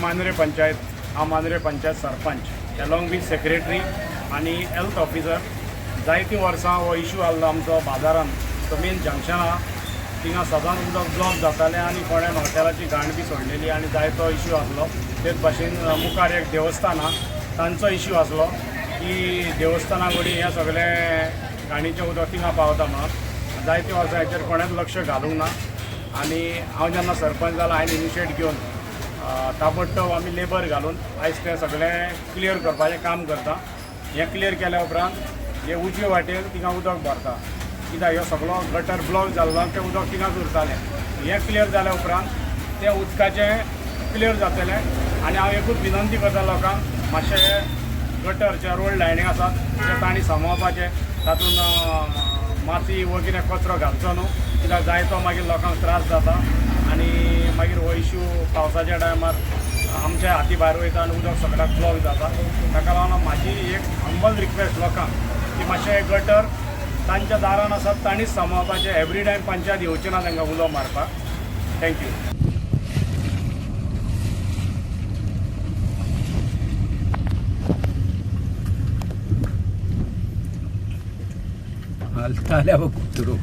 मांद्रे पंचायत, हांव Mandrem panchayat sarpanch एलॉंग with secretary आनी health officer. जायतीं वर्सां हो इशू आहलो आमचो बाजारान. तो मेन जंक्शन आहा थिंगा सदांच उदक ब्लॉक जातालें आनी कोणें हॉटेलाची घाण बी सोडलेली आनी जायतो इशू आसलो. तेच भाशेन मुखार एक देवस्थान आहा, तांचो इशू आसलो की देवस्थाना कडेन हें सगळें घाणीचें उदक थिंगा पावता म्हणून. जायतीं वर्सां हेचेर कोणेंच लक्ष घालूंक ना आनी हांव जेन्ना सरपंच जालो हांवें इनिशिएट घेवन ताबडतोब आमी लेबर घालून आयज तें सगळें क्लियर करपाचें काम करता. हें क्लियर केल्या उपरांत हे उजवे वाटेन थिंगा उदक भरता, कित्याक ह्यो सगळो गटर ब्लॉक जाल्लो तें उदक थिंगाच उरतालें. हें क्लियर जाल्या उपरांत तें उदकाचें क्लियर जातलें. आनी हांव एकूच विनंती करता लोकांक, मातशें गटर जे रोड लायनींग आसात ते तांणी सांबाळपाचें, तातूंत माती वो कितें कचरो घालचो न्हू, कित्याक जायतो मागीर लोकांक त्रास जाता आनी मागीर हो इशू पावसाच्या टायमार आमच्या हाती भायर वयता आनी उदक सगळ्याक ब्लॉक जाता. ताका लागून म्हाजी एक हंबल रिक्वेस्ट लोकांक की मातशें गटर तांच्या दारान आसात तांणीच सांबाळपाचें. एवरी टायम पंचायत येवची ना तांकां उलो मारपाक. Thank you. हालताल्या कुत्रो.